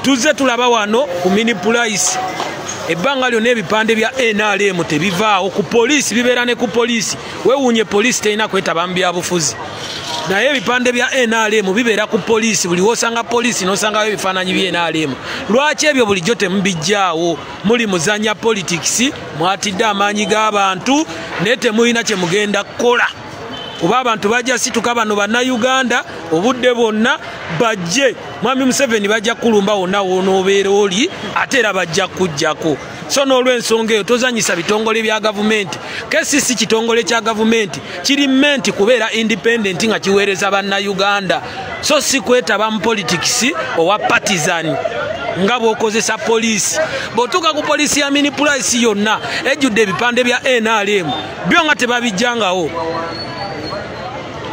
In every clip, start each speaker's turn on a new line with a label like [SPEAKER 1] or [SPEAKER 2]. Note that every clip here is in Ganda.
[SPEAKER 1] Tuzze tulaba wano ku Mini Price ebbanga lyonna ebipande bya NRM tebivaawo. Ku poliisi bibeera ne ku poliisi. Weewuunye poliisi terina kwetaba mu byabufuzi, naye ebipande bya NRM bibeera ku poliisi. Buli w'osanga poliisi n'osangayo ebifaananyi bya NRM. Lwaki ebyo bulijjo temubijjaawo? Muli muzannya politics, mwatidde amaanyi g'abantu, naye temulina kye mugenda kukola, kuba abantu bajja situka. Bano Bannayuganda obudde bwonna bajje. Mwami Museveni, bajja kulumba wonna wonoobeera oli, ate era bajja kujjako. So n'olwensonga eyo, tozanyisa bitongole bya gavumenti. KCC kitongole kya gavumenti, kiri meant kubeera independent nga kiweereza Bannayuganda, so si kwetaba mu politics owa partisan nga bw'okozesa poliisi. Bw'otuuka ku poliisi ya Mini Price yonna ejjudde ebipande bya NRM, byo nga tebabijjangawo.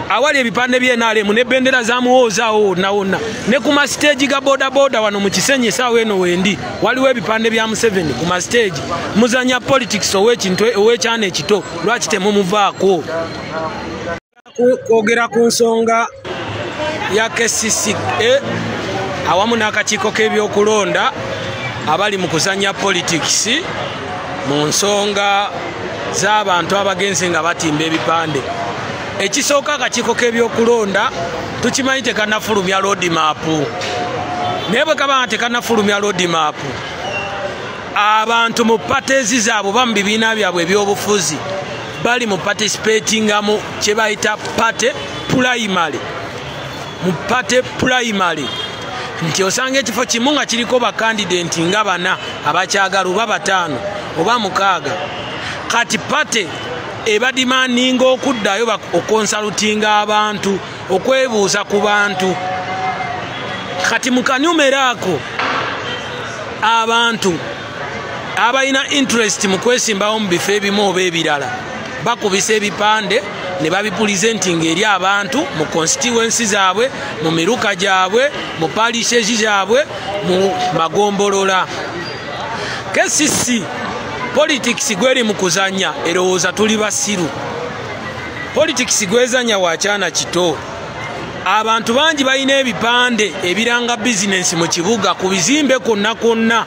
[SPEAKER 1] Awali ebipande bya NRM ne bendera za Muhoozi awo wonna wonna, ne ku masiteegi ga bodaboda wano mu Kisenyi esaawa eno wendi, waliwo ebipande bya Museveni ku masiteegi. Muzanya politics ow'ekintu ow'ekyana ekito. Lwaki temumuvaako? Kwogera ku nsonga ya KCCA awamu n'akakiiko k'ebyokulonda abali mu kuzanya politics mu nsonga z'abantu abagenzi nga batimba ebipande. Ekisooka, akakiiko k'ebyokulonda tukimanyi tekanafulumya roadmap, naye bwe kaba nga tekanafulumya roadmap, abantu mu parties zaabwe oba mu bibiina byabwe ebyobufuzi bali mu participatinga mu kye bayita party primary. Mu party primary nti osanga ekifo kimu nga kiriko bakandidenti nga bana abakyagala, oba bataano, oba mukaaga. Kati party ebademandinga okuddayo oconsultinga abantu, okwebuuza ku bantu. Kati mu kanyumero ako, abantu abalina interest mu kwesimbawo mu bifo ebimu oba ebirala bakubisa ebipande ne babipresentinga eri abantu mu constituency zaabwe, mu miruka gyabwe, mu parishes zaabwe, mu magombolola. KCC politics gweri mu kuzanya erowooza tuli basiru. Politics gwezanya wakyana kito. Abantu bangi balina ebipande ebiranga bizinensi mu kibuga, ku bizimbe kwonna kwonna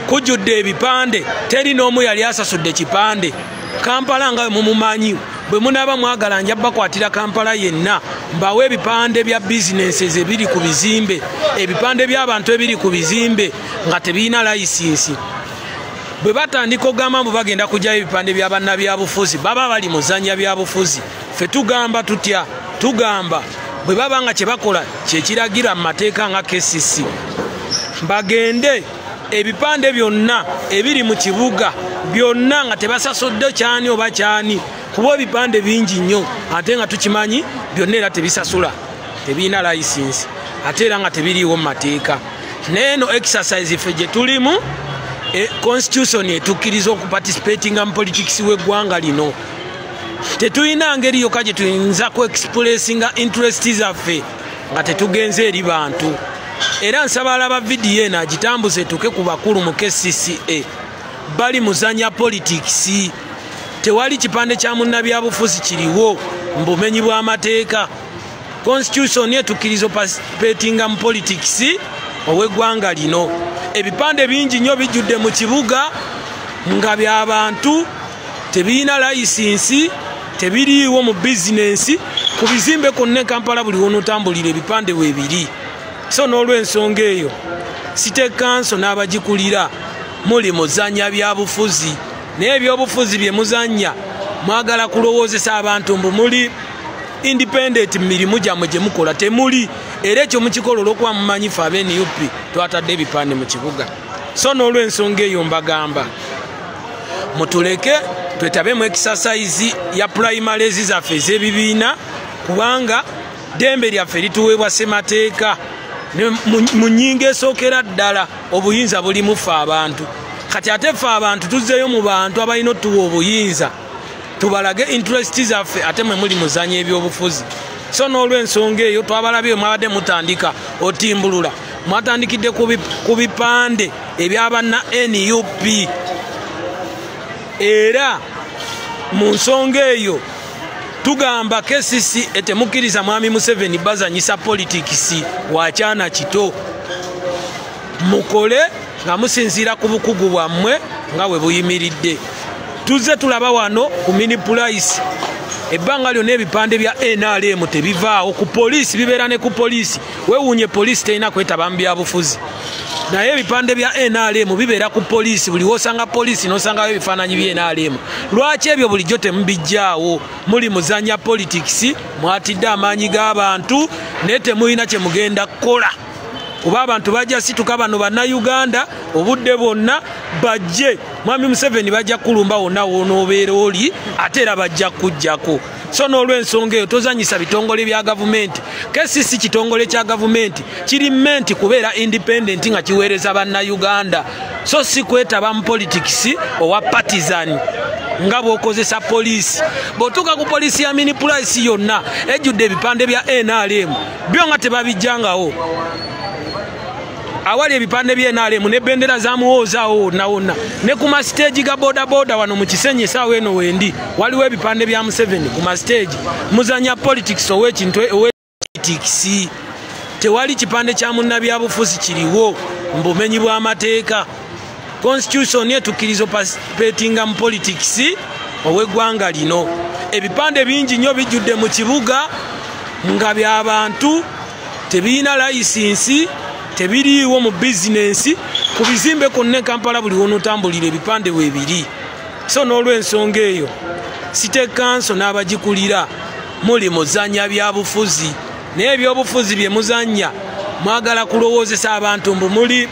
[SPEAKER 1] kujjudde ebipande, teri n'omu yali asasudde kipande. Kampala nga bwe mumumanyi, bwe munaaba mwagala nja bakwatira Kampala yenna mbawe ebipande bya bizinensi ebiri ku bizimbe, ebipande by'abantu ebiri ku bizimbe nga tebirina layisinsi. Bwe batandika okugamba mbu bagenda kugyayo ebipande bya bannabyabufuzi, baba bali muzanya byabufuzi. Ffe tugamba tutya? Tugamba bwe baba nga kye bakola kyekiragira mu mateeka nga KCC, bagende ebipande byonna ebiri mu kibuga byonna nga tebasasudde kyani oba kyani, kuba ebipande bingi nnyo, ate nga tukimanyi byonna era tebisasula, tebirina layisinsi, ate era nga tebiriiwo mu mateeka. Naye eno exercise ffe gye tulimu, constitution etukkiriza okuparticipatinga mu politics w'eggwanga lino. Tetulina ngeri yokka gye tuyinza ku expressinga interest zaffe nga tetugenze eri bantu. Era nsaba alaba vidiyo eno agitambuze etuuke ku bakulu mu KCCA. Bali muzanya politics. Tewali kipande kya munnabyabufuzi kiriwo mu bumenyi bw'amateeka. Constitution etukkiriza oparticipatinga mu politics ow'eggwanga lino. Ebipande bingi nnyo bijjudde mu kibuga nga by'abantu tebirina layisinsi, tebiriiwo mu bizinensi, ku bizimbe kwonna e Kampala buli wonootambulira ebipande weebiri. So n'olwensonga eyo, City Council n'abagikulira muli muzanya byabufuzi, naye ebyobufuzi bye muzanya mwagala kulowoozesa abantu mbu muli independent mu mirimu gyammwe gye mukola. Temuli, era ekyo mukikola olw'okuba mumanyi ffe aba NUP twatadde ebipande mu kibuga. So n'olwensonga eyo, mbagamba mutuleke twetabe mu exercise ya primaries zaffe ez'ebibiina, kubanga ddembe lyaffe lituweebwa ssemateeka. Mu nnyingo esookera ddala, obuyinza bulimu ffe abantu. Kati ate ffe abantu tuzzeeyo mu bantu abalina otuwa obuyinza, tubalage interest zaffe, ate mwe muli muzanya ebyobufuzi. So n'olwensonga eyo, twabalabye mwabadde mutandika otimbulula, mwatandikidde ku bipande ebyabanna NUP. Era mu nsonga eyo tugamba KCC etemukkiriza mwami Museveni bazanyisa politics wakyana kito. Mukole nga musinziira ku bukugu bwammwe nga bwe buyimiridde. Tuzze tulaba wano ku mini price ebbanga lyonna ebipande bya NRM tebivaawo. Ku poliisi bibeera ne ku poliisi, weewuunye poliisi terina kwetaba mu byabufuzi, naye ebipande bya NRM bibeera ku poliisi. Buli wosanga poliisi n'osangayo ebifaananyi bya NRM. Lwaki ebyo bulijjo temubijjaawo? Muli muzanya politics, mwatidde amaanyi g'abantu naye temulina kye mugenda kukola, kuba abantu bajja situka. Bano bannayuganda obudde bwonna bajje, Mwami Museveni bajja kulumba wonna wonoobeera oli, ate era bajja kujjako. So n'olwensonga eyo tozanyisa bitongole bya gavumenti. KCC kitongole kya gavumenti, kiri menti kubeera independent nga kiweereza bannayuganda, so si kwetaba mu politics owa partisan nga bw'okozesa poliisi. Bw'otuuka ku poliisi ya mini price yonna ejjudde ebipande bya NRM, byo nga tebabijjangawo. Awali ebipande bya NRM ne bendera za Muhoozi awo wonna wonna, ne ku masiteegi ga bodaboda wano mu Kisenyi esaawa eno wendi waliwo ebipande bya Museveni ku masiteegi. Muzanya politics ow'ekintu ow'politics. Tewali kipande kya munnabyabufuzi kiriwo mu bumenyi bw'amateeka. Constitution etukkiriza participatinga mu politics ow'eggwanga lino. Ebipande bingi nnyo bijjudde mu kibuga nga by'abantu tebirina layisinsi, tebiriiwo mu bizinensi. Ku bizimbe kwonna e Kampala buli wonootambulira ebipande weebiri. So n'olwensonga eyo City Council n'abagikulira muli muzanya byabufuzi, naye ebyobufuzi bye muzanya mwagala kulowoozesa abantu mbu muli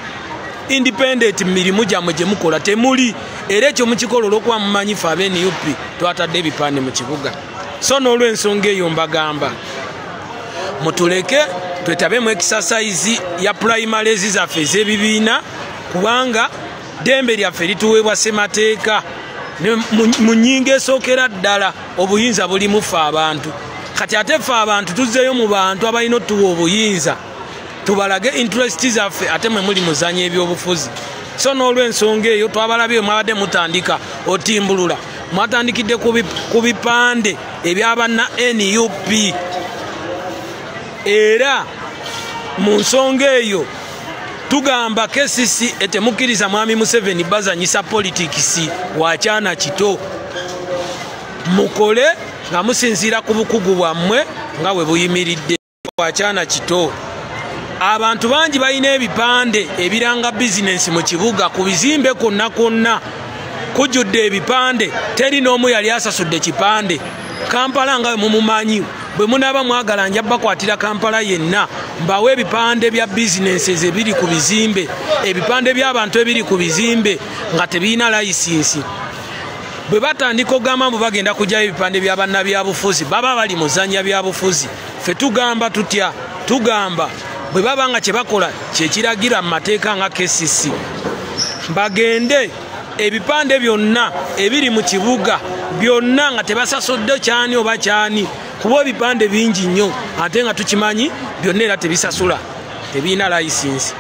[SPEAKER 1] independent mu mirimu gyammwe gye mukola. Temuli, era ekyo mukikola olw'okuba mumanyi ffe aba NUP twatadde ebipande mu kibuga. So n'olwensonga eyo mbagamba mutuleke twetabe mu exercise ya primaries zaffe ez'ebibiina, kubanga ddembe lyaffe lituweebwa ssemateeka. Mu nnyingo esookera ddala obuyinza bulimu ffe abantu. Kati ate ffe abantu tuzzeeyo mu bantu abalina otuwa obuyinza, tubalage interest zaffe, ate mwe muli muzanya ebyobufuzi. So n'olwensonga eyo twabalabye mwabadde mutandika otimbulula, mwatandikidde ku bipande ebyabanna NUP. Era mu nsonga eyo tugamba KCC etemukkiriza Mwami Museveni bazanyisa politics wakyana kito. Mukole nga musinziira ku bukugu bwammwe nga bwe buyimiridde. Wakyana kito. Abantu bangi balina ebipande ebiranga bizinensi mu kibuga, ku bizimbe kwonna kwonna kujjudde ebipande, teri n'omu yali asasudde kipande. Kampala nga bwe mumumanyi, bwe munaaba mwagala nja bakwatira Kampala yenna mbawe ebipande bya bizinensi ebiri ku bizimbe, ebipande by'abantu ebiri ku bizimbe nga tebirina layisinsi. Bwe batandika okugamba mbu bagenda kuggyayo ebipande bya bannabyabufuzi, baba bali muzanya byabufuzi. Ffe tugamba tutya? Tugamba bwe baba nga kye bakola kyekiragira mu mateeka nga KCC, bagende ebipande byonna ebiri mu kibuga byonna nga tebasasudde kyani oba kyani, kuba ebipande bingi nnyo ate nga tukimanyi byonna era tebisasula, tebirina layisinsi.